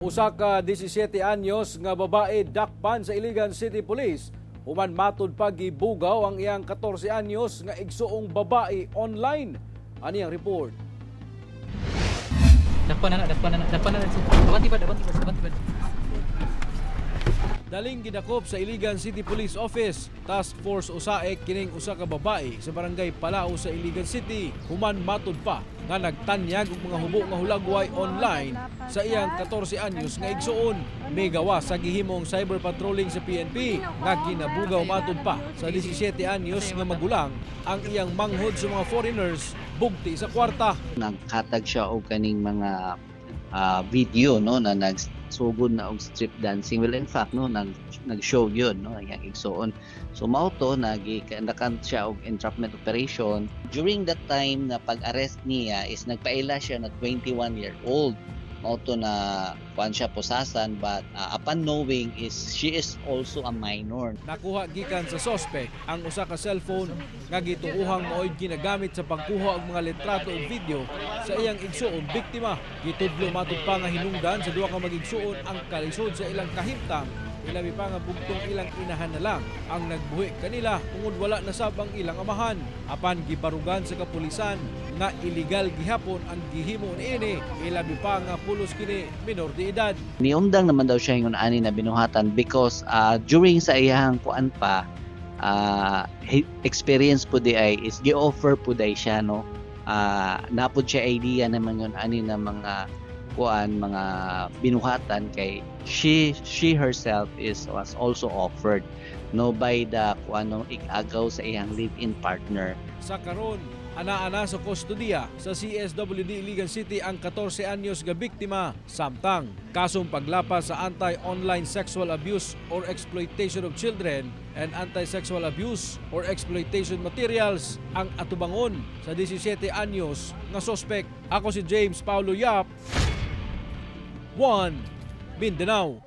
Usa ka 17 anyos nga babae dakpan sa Iligan City Police human matud pa gibugaw ang iyang 14 anyos nga igsuong babae online. Ani ang report. Dakpan na, dakpan na, dakpan na. Abanti ba, abanti ba, abanti ba. Daling gidakop sa Iligan City Police Office, Task Force Usaek kining usa ka babae sa barangay Palao sa Iligan City human matud pa nga nagtanyag og mga hubo nga hulagway online sa iyang 14 anyos nga igsuon. Migawas sa gihimong cyber patrolling sa PNP nga ginabugaw matud pa sa 17 anyos nga magulang ang iyang manghod sa mga foreigners bugti sa kwarta. Naghatag siya og kaning mga video, no, na nagsugod na og strip dancing. Well, in fact, no, nag-show yun, no, ang iyang igsuon. So mao to nagikandakan siya og entrapment operation. During that time na pag-arrest niya is nagpaila siya na 21-year-old. Mao to na kuan siya posasan, but upon knowing is she is also a minor. Nakuha gikan sa suspect ang usa ka cellphone nga gituohang mao'y ginagamit sa pagkuha og mga litrato ug video sa iyang igsuon biktima. Gitudlo matud pa nga hinungdan sa duha ka magigsuon ang kalisod sa ilang kahimtang, ilabi pa nga bugtong ilang inahan na lang ang nagbuhi kanila tungod wala na sab ang ilang amahan. Apan gibarugan sa kapulisan nga illegal gihapon ang gihimo niini, ilabi pa nga pulos kini minor de edad. Niundang naman daw siya ingon ani na binuhatan because during sa iyang kuan pa experience po di ay is gi-offer po day siya, no, napod siya idea naman yun ani na mga kuan, mga binuhatan, kay she herself is was also offered, no, by the kuan, no, ig-agaw sa iyang live-in partner. Sa karon, ana-ana sa kustodiya sa CSWD Iligan City ang 14 anyos nga biktima samtang kasong paglapas sa Anti-Online Sexual Abuse or Exploitation of Children and Anti-Sexual Abuse or Exploitation Materials ang atubangon sa 17 anyos nga sospek. Ako si James Paulo Yap, 1 Mindanao.